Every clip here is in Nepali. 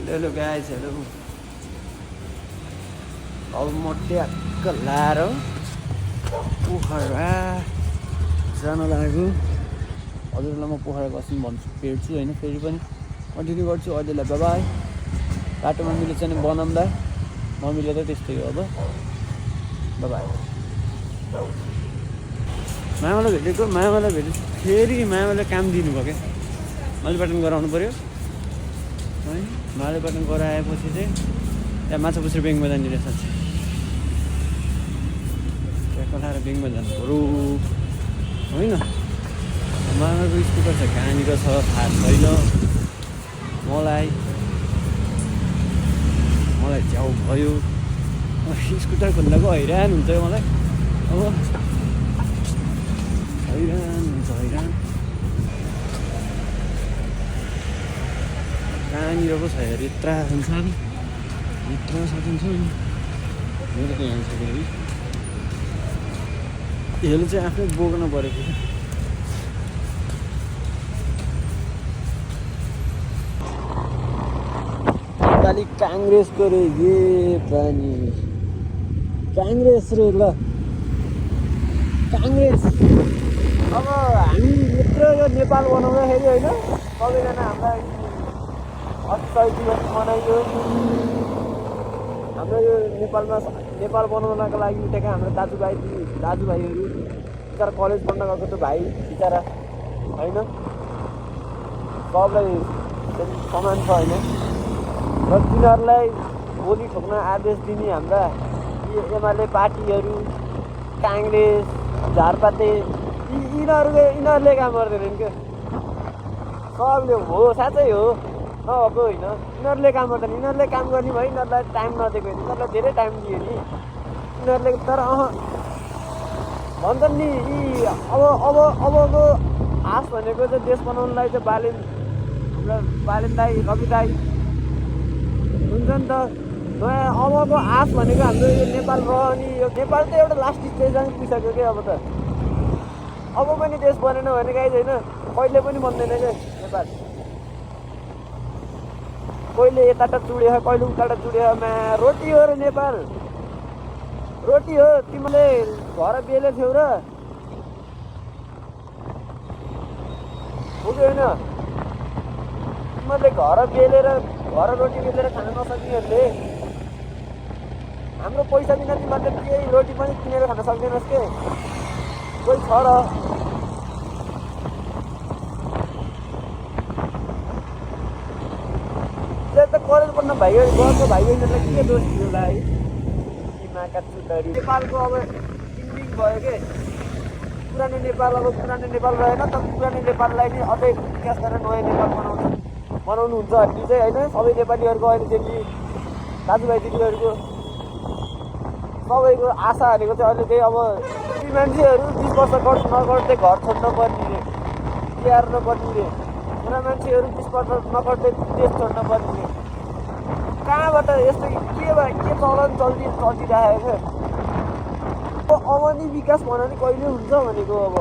हेलो गाइस हेलो अब म ट्याक्क लाएर पोखरा जान लाग्यो हजुरलाई म पोखरा बस्नु भन्छु भेट्छु होइन फेरि पनि कन्टिन्यू गर्छु अहिलेलाई बाइ बाइ बाटोमा मिलेछ भने बनाउँदा नमिले त त्यस्तै हो अब बाइ बाइ मामालाई भेटेको मामालाई भेटेँ फेरि मामाले काम दिनुभयो क्या मालिपाटन गराउनु पऱ्यो है मालिपाटन गराएपछि चाहिँ त्यहाँ माछा पुछ्री ब्याङ्कमा जाने रहेछ त्यहाँ कलाएर ब्याङ्कमा जानु पऱ्यो होइन मामाको स्कुटर छ कहाँनिर छ थाहा छैन मलाई च्याउ भयो स्कुटर खोल्दाको हैरान हुन्छ मलाई अब हैरान हुन्छ हैरान कहाँनिर पो छ हेर यत्रा हुन्छ नि यत्रा सकिन्छ नि मेरो त यहाँ सक्यो है हेलो चाहिँ आफै बोक्न परेको अलि काङ्ग्रेसको रे ये पानी काङ्ग्रेस रे ल काङ्ग्रेस अब हामी यत्रो यो नेपाल बनाउँदाखेरि होइन सबैजना हामीलाई अतिशय दिवस मनाइयो हाम्रो यो नेपाल बनाउनको लागि उठेका हाम्रो दाजुभाइहरू बिचरा कलेज पढ्न गएको त्यो भाइ बिचरा होइन सबलाई समान छ होइन र तिनीहरूलाई गोली ठोक्न आदेश दिने हाम्रा एमाले पार्टीहरू काङ्ग्रेस झारपाते यिनीहरूले काम गर्दैनन् क्या सबले हो साँच्चै हो नभएको होइन यिनीहरूले काम गर्दैन यिनीहरूले काम गर्ने भयो यिनीहरूलाई टाइम नदिएको होइन यिनीहरूलाई धेरै टाइम दियो नि यिनीहरूले तर भन्छन् नि यी अबको आश भनेको चाहिँ देश बनाउनलाई चाहिँ बालेन दाई रवि दाई हुन्छ नि त नयाँ अबको आश भनेको हाम्रो यो नेपाल रहने यो नेपाल त एउटा लास्ट स्टेजमा पुगिसक्यो क्या अब त अब पनि देश बनेन भने गाइज होइन कहिले पनि बन्दैन क्या नेपाल कहिले यताबाट चुड्यो कहिले उताबाट चुड्यो रोटी हो र नेपाल रोटी हो तिमीले घर बेले थियौ र पुग्यो होइन तिमीले घर रोटी बेलेर खान नसक्नेहरूले हाम्रो पैसा बिना तिमीहरूले केही रोटी पनि किनेर खान सक्दैनस् के कोही छ र त कलेज पढ्न गएको भाइ बहिनीहरूलाई के दोष दियो होला है माका चुतरी नेपालको अब इन्डिङ भयो के पुरानो नेपाल अब पुरानो नेपाल रहेन त पुरानो नेपाललाई नै अझै विकास गरेर नयाँ नेपाल बनाउनुहुन्छ भन्ने चाहिँ होइन सबै नेपालीहरूको अहिलेदेखि दाजुभाइ दिदीहरूको सबैको आशा भनेको चाहिँ अहिले चाहिँ अब ती मान्छेहरू 20 वर्ष नगर्दै घर छोड्न पर्ने रे तिहार नपर्ने रे पुरा मान्छेहरू 20 वर्ष नगर्दै देश छोड्न पर्ने रे कहाँबाट यस्तो के चलन चलिरहेको अब नि विकास भन नि कहिले हुन्छ भनेको अब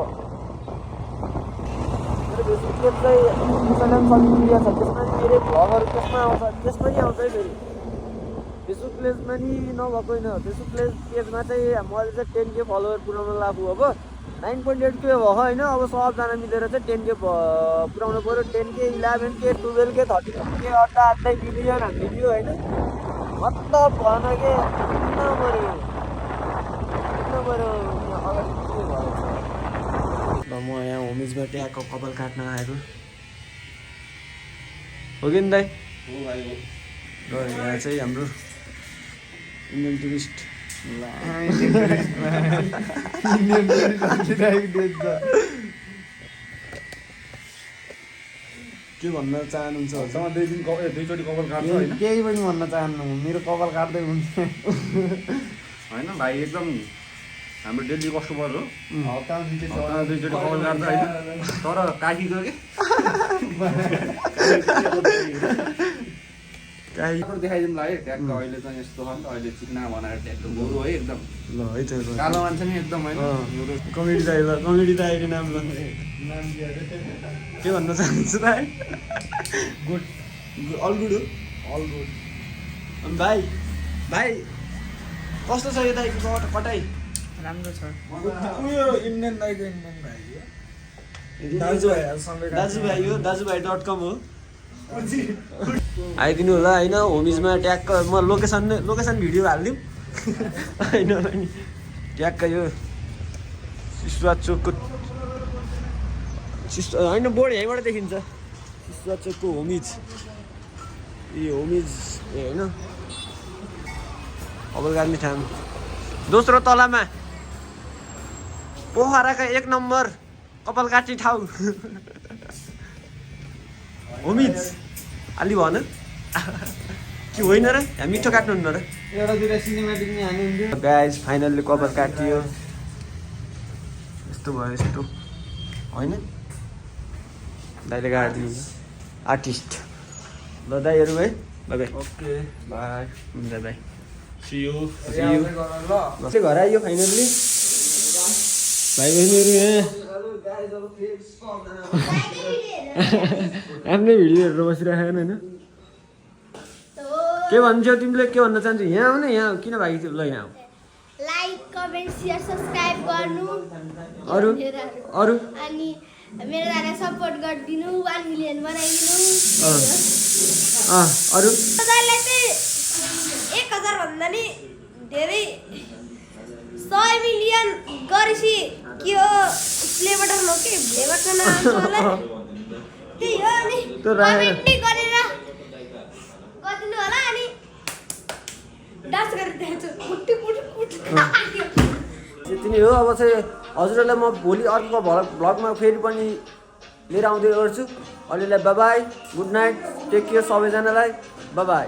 मेरो फेसबुक पेज चाहिँ इन्स्टाग्राम सोसियल मिडिया छ त्यसमा नि मेरै भ्लगहरू त्यसमा आउँछ त्यसमा नि आउँछ है फेरि फेसबुक पेजमा नि नभएको होइन फेसबुक पेजमा चाहिँ मैले चाहिँ 10K फलोवर पुऱ्याउन लाग्छु अब 9.8K भयो होइन अब सबजना मिलेर चाहिँ 10K पुऱ्याउनु पऱ्यो 10K 11K 12K 13K अड्दै million हामीले दियो होइन मतलब भन के नपऱ्यो ल म यहाँ होमिजबाट आएको कपाल काट्न आएको हो कि नि दाइ र यहाँ चाहिँ हाम्रो इन्डियन टुरिस्ट के भन्न चाहनुहुन्छ केही पनि भन्न चाहन्नु मेरो कपाल काट्दै हुन्छ होइन भाइ एकदम हाम्रो डेली कस्टमर हो दुईचोटि कपाल काट्छ होइन तर काकीको के देखाइदिनु लाग्यो ट्याक्क अहिले चाहिँ यस्तो छ नि त अहिले चिक्ना बनाएर ट्याक्क गोरु है एकदम ल है त कालो मान्छे नि एकदम होइन कमेडी दाइको नाम ल के भन्न चाहन्छु त गुड अल गुड हो अल गुड भाइ भाइ कस्तो छ यो दाइको कटाइ राम्रो छ उयो इन्डियन दाइको इन्डियन भाइ दाजुभाइ हो दाजुभाइ.com हो आइदिनु होला होइन होमिजमा ट्याक्क म लोकेसन भिडियो हालिदिउँ होइन अनि ट्याक्क यो सिसुवा चोकको होइन बोर्ड यहीँबाट देखिन्छ सिसुवा चोकको होमिज यो होमिज ए होइन कपालगार्नी ठाउँ दोस्रो तलामा पोखराका 1 नम्बर कपाल काट्ने ठाउँ होमिज अलि भन के होइन र यहाँ मिठो काट्नुहुन्न र एउटातिर सिनेमेटिक नि हाल्नुहुन्थ्यो गाइस फाइनल्ली कपाल काटियो यस्तो भयो यस्तो होइन दाइले काटिदिनु आर्टिस्ट ल दाइहरू है बाई बाई ओके बाई हुन्छ बाई सी यू ल घर आइयो फाइनल्ली भाइ बहिनीहरू यहाँ आफ्नै भिडियो हेरेर बसिरहेको होइन के भन्छौ तिमीले के भन्न चाहन्छौ यहाँ आऊ न यहाँ किन भाइ ल यहाँ आऊ लाइक कमेन्ट शेयर सब्स्क्राइब गर्नु अरू अरू अनि मेरो दाइलाई सपोर्ट गरिदिनु 1 मिलियन बनाइदिनु अरू दाइलाई चाहिँ 1000 भन्दा नि धेरै 100 मिलियन गरेपछि के हो प्ले बटन हो कि प्ले बटन आउँछ होला त्यही हो नि कमेन्ट नि गरेर गरिदिनु होला अनि डान्स गरेर देखाउँछु पुट्टी पुट्टी पुट्टी त्यति नै हो अब चाहिँ हजुरहरूलाई म भोलि अर्को भ्लगमा फेरि पनि लिएर आउँदै गर्छु अहिलेलाई bye good night take care सबैजनालाई बाई